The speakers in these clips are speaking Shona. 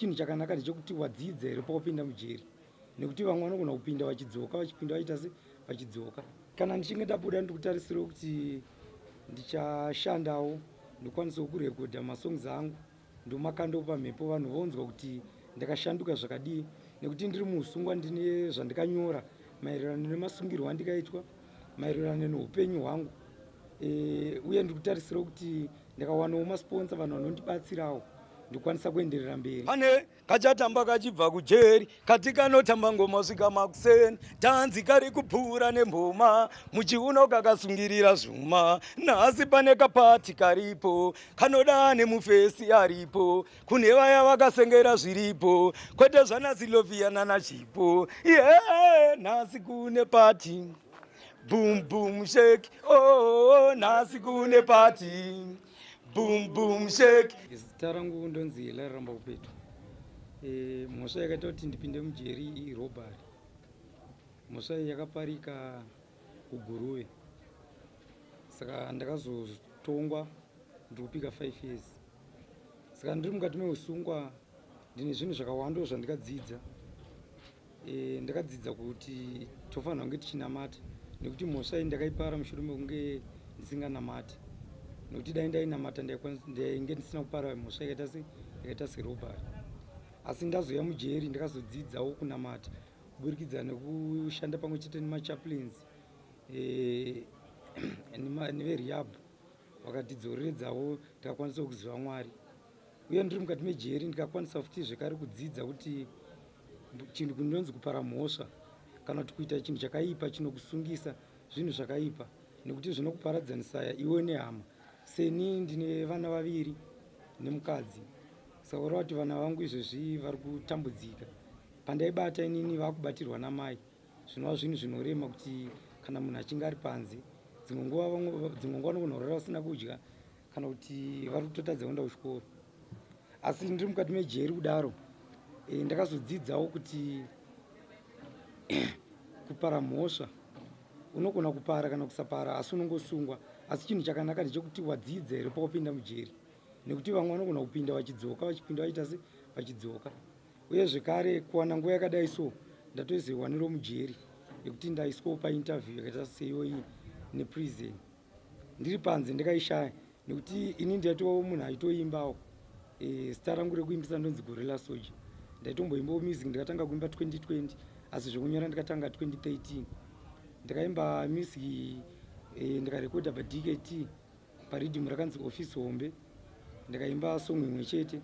Chinhu chakanaka ndechekuti wadzidza here pawapinda mujeri, nekuti vamwe vanogona kupinda vachidzoka, vachipinda vachiita se vachidzoka. Kana ndichinge ndabuda, ndiri kutarisirawo kuti ndichashandawo, ndokwanisawo kurekodha masongs angu, ndomakandawo pamhepo, vanhu vonzwa kuti ndakashanduka zvakadii, nekuti ndiri muusungwa ndine zvandikanyora maererano nemasungirwo andikaitwa, maererano neupenyu hwangu. Uye ndiri kutarisirawo kuti ndakawanawo masponsor, vanhu vanondibatsirawo, ndokwanisa kuenderera mberi. Pane kachatamba kachibva kujeri, kati kanotamba ngoma svika makuseni, tanzi kari kupfuura nemboma, muchiuno kakasungirira zvuma. Nhasi pane kapati karipo, kanoda nemufesi aripo, kune vaya vakasengera zviripo, kwete zvanaSilovia nanaChipo. Ye yeah, nhasi kune pati, boom boom shake. Oh, nhasi kune pati, boom boom shake. Zita rangu ndonzi Laramba Kupetu. Mhosva yakaita kuti ndipinde mujeri irobbery. Mhosva iyi yakaparika kuGuruve, saka ndakazotongwa, ndiri kupika 5 years. Saka ndiri mukati meusungwa ndine zvinhu zvakawanda zvandikadzidza. Ndakadzidza kuti tofanira kunge tichinamata, nekuti mhosva iyi ndakaipara mushure mekunge ndisinganamati, nekuti dai ndainamata ndainge ndisina kupara mhosva yakaita serobbery. Asi ndazoya mujeri ndakazodzidzawo kunamata kuburikidza nekushanda pamwe chete nemachaplains neverehab, vakatidzoreredzawo, tikakwanisa kuziva Mwari. Uye ndiri mukati mejeri ndikakwanisa futi zvekare kudzidza kuti chinhu kunonzi kupara mhosva kana kuti kuita chinhu chakaipa chinokusungisa zvinhu zvakaipa, nekuti zvinokuparadzanisa iwe nehama. Seni ndine vana vaviri nemukadzi, saka kureva kuti vana vangu izvezvi vari kutambudzika. Pandaibata inini, vakubatirwa namai, zvinova zvinhu zvinorema kuti kana munhu achinge ari panze, dzimwe nguva vanogona kurara vasina kudya kana kuti vari kutotadza kuenda kuchikoro. Asi ndiri mukati mejeri kudaro, ndakazodzidzawo kuti kupara mhosva unogona kupara kana kusapara, asi unongosungwa. Asi chinhu chakanaka ndechekuti wadzidza here pawapinda mujeri, nekuti vamwe vanogona kupinda vachidzoka, vachipinda vachiita se vachidzoka. Uye zvekare kuwana nguva yakadai so, ndatozoiwaniro mujeri yekuti ndaiswawo painterview yakaita seiyoyi neprison. Ndiri panze ndikaishaya, nekuti ini ndaitovawo munhu aitoimbawo. Zita rangu rekuimbisa ndonzi Gorilla Soja. Ndaitomboimbawo music, ndikatanga kuimba 2020, asi zvekunyora ndikatanga 2013. Ndakaimba music, ndikarekodha paDKT pariddim rakanzi Office Hombe. Ndikaimba song imwe chete,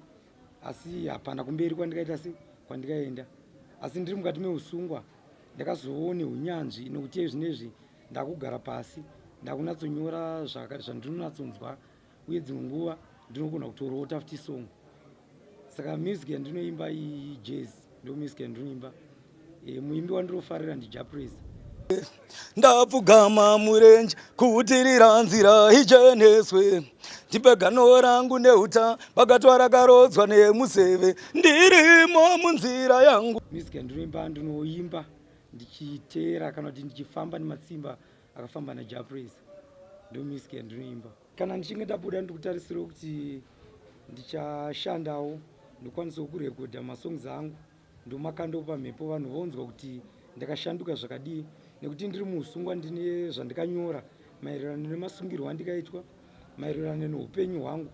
asi hapana kumberi kwandikaita se kwandikaenda. Asi ndiri mukati meusungwa ndakazoone unyanzvi, nekuti zvinezvi ndakugara pasi ndakunatsonyora zvandinonatsonzwa, uye dzimwe nguva ndinogona kutorota futi song. Saka music yandinoimba ijazz, ndo music yandinoimba. Muimbi wandinofarira ndiJah Prayzah. Ndapfugama murenje kuutirira nzira icheneswe, ndipe gano rangu neuta, bakatwa rakarodzwa nemuseve, ndirimo munzira yangu. Music yandinoimba, ndinoimba ndichiteera kana kuti ndichifamba nematsimba akafamba naJah Prayzah, ndo music yandinoimba. Kana ndichinge ndabuda, ndiri kutarisirawo kuti ndichashandawo, ndokwanisawo kurekodha masongs angu, ndomakandawo pamhepo, vanhu vonzwa kuti ndakashanduka zvakadii, nekuti ndiri muusungwa ndine zvandikanyora maererano nemasungirwo andikaitwa, maererano neupenyu hwangu.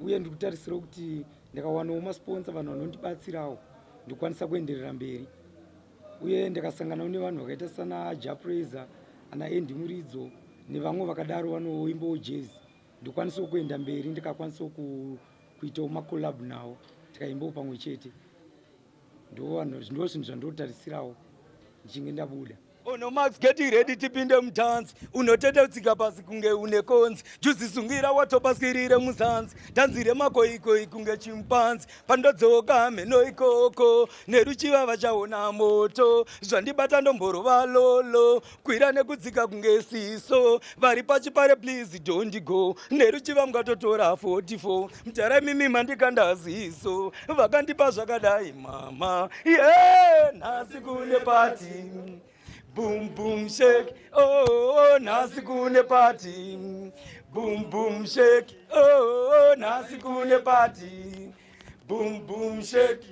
Uye ndiri kutarisirawo kuti ndakawanawo masponsor, vanhu vanondibatsirawo, ndokwanisa kuenderera mberi. Uye ndakasanganawo nevanhu vakaita sana Jah Prayzah, ana Andy Muridzo nevamwe vakadaro vanoimbawo jazz, ndokwanisawo kuenda mberi, ndikakwanisawo kuitawo macollab nawo, tikaimbawo pamwe chete. Ndo zvinhu zvandotarisirawo ndichinge ndabuda. Ono Max, get ready, tipinde mutanzi. Unotete tsika pasi kunge une konzi, juzisungira watopaskirire muzanzi, dhanzi remakoikoi kunge chimpanzi. Pandodzoka mheno ikoko neruchiva vachaona moto, zvandibata ndomborova lolo, kwira nekudzika kunge siso. Vari pachipare, please don't go, neruchiva mungatotora 44. Mutara mimi mandikanda ziso, vakandipa zvakadai mama. Ye yeah, nhasi kune pati, boom boom shake. Oh, nhasi kune pati, boom boom shake. Oh, nhasi kune pati. Boom boom shake.